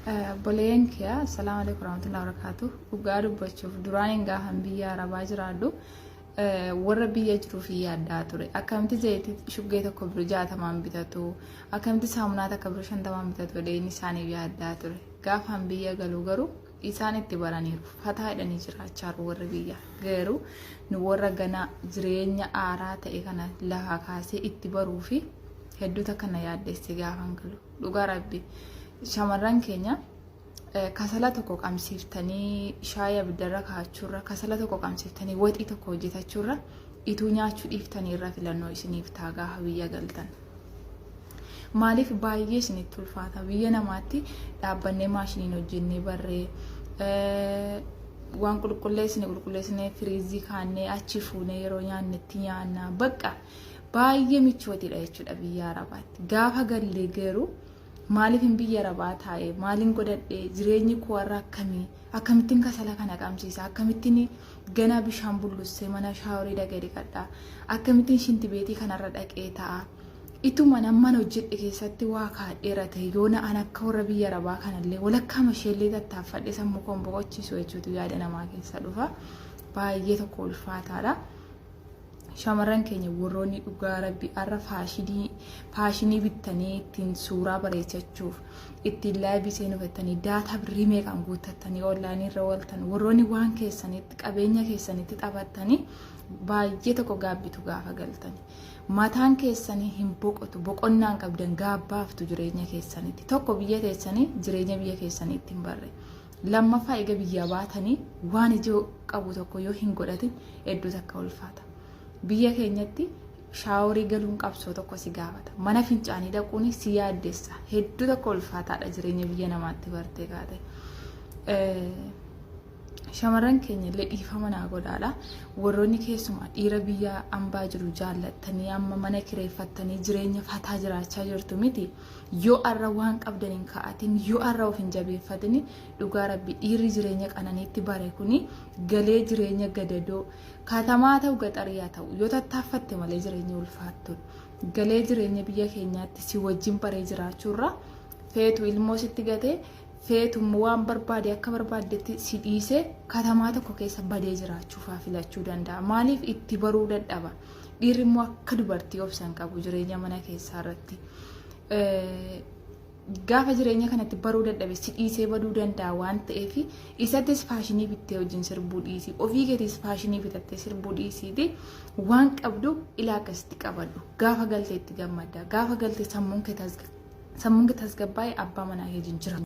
Obboleeyyan kiya, assalaamu alaikum warahmatullahi wabarakatuh. Dhugaa dubbachuuf duraaniin gaafan biyya Arabaa jiraadhu warra biyya jiruuf yaaddaa ture. Akkamitti zayitii shuggee tokko birrii 60n bitatu, akkamitti saamunaa takka birrii 50n bitatu jedheen isaaniif yaaddaa ture. Gaafan biyya galu garuu isaan itti baraniiru. Fataa jedhanii jiraachaa jiru warri biyya. Garuu nu warra gana jireenya aaraa ta'e kana lafaa kaasee itti baruu fi hedduu takka na yaaddesse gaafan galu. Dhugaa Rabbi shamarran keenya kasala tokko qabsiiftanii shaayii abiddarra kaa'achuurra, kasala tokko qabsiiftanii waxii tokko hojjetachuurra, ituu nyaachuu dhiiftanii irra filannoo isiniif ta'a gaafa biyya galtan. Maaliif baay'ee isinitti ulfaata? Biyya namaatti dhaabbannee maashiniin hojjennee barree, waan qulqulleessine qulqulleessine firiizii kaannee achi fuunee yeroo nyaannetti nyaanna, bakka baay'ee michootiidha jechuudha biyya Arabaatti. Gaafa gallee garuu maaliif hin biyya Arabaa taa'e, maaliin godhadhe, jireenyi koo har'a akkamii, akkamittiin kasala kana qabsiisa, akkamittiin ganaa bishaan bullussee mana shaaworii dhaqee dhiqadha, akkamittiin shintibeetii kanarra dhaqee ta'a? Ituma namman hojjedhe keessatti waa kaadheera ta'e, yoona an akka warra biyya Arabaa kanallee walakkaa masheellee tattaaffadhe sammuu koon boqochiisu jechuutu yaada namaa keessa dhufa. Baay'ee tokko ulfaataadha. Shamarran keenya warroonni dhugaa Rabbi har'a faashinii bittanii ittiin suuraa bareechachuuf, ittiin live seenuu fettanii, data birrii meeqaan guuttattanii online irra ooltan, warroonni waan keessanitti qabeenya keessanitti taphattanii, baay'ee tokko gaabbitu gaafa galtani. Mataan keessanii hin boqotu, boqonnaan qabdan, gaabbaaftu jireenya keessanitti. Tokko, biyya teessanii jireenya biyya keessaniitti hin barre. Lammaffaa, eega biyyaa baatanii waan ijoo qabu tokko yoo hin godhatin hedduu takka ulfaata. Biyya keenyatti shaaworii galuun qabsoo tokko si gaafata. Mana fincaanii dhaquun si yaaddessa. Hedduu tokko ulfaataadha jireenya biyya namaatti bartee kaate. Shamarran keenya illee dhiifama naa godhaadha. Warroonni keessumaa dhiira biyya ambaa jiru jaallattanii amma mana kireeffattanii jireenya fataa jiraachaa jirtu miti. Yoo arra waan qabdan hin kaa'atin, yoo arra of hin jabeeffatin, dhugaa Rabbi dhiirri jireenya qananiitti bare kuni galee jireenya gadadoo katamaa ta'u gaxarii haa ta'u yoo tattaaffatte malee jireenya ulfaattuudha. Galee jireenya biyya keenyaatti si wajjin baree jiraachuurra, feetu ilmoo sitti gatee, feetu immoo waan barbaade akka barbaaddetti si dhiisee katamaa tokko keessa badee jiraachuufaa filachuu danda'a. Maaliif? Itti baruu dadhaba. Dhiirri immoo akka dubartii obsan qabu jireenya mana keessaa irratti. Gaafa jireenya kanatti baruu dadhabe si dhiisee baduu danda'a waan ta'eef, isattis faashinii bittee wajjin sirbuu dhiisii, ofii keetiis faashinii bitattee sirbuu dhiisiiti, waan qabdu ilaa akkasitti qabadhu. Gaafa galtee itti gammadda. Gaafa galtee sammuun kee tasgabbaa'e abbaa manaa kee wajjin jira.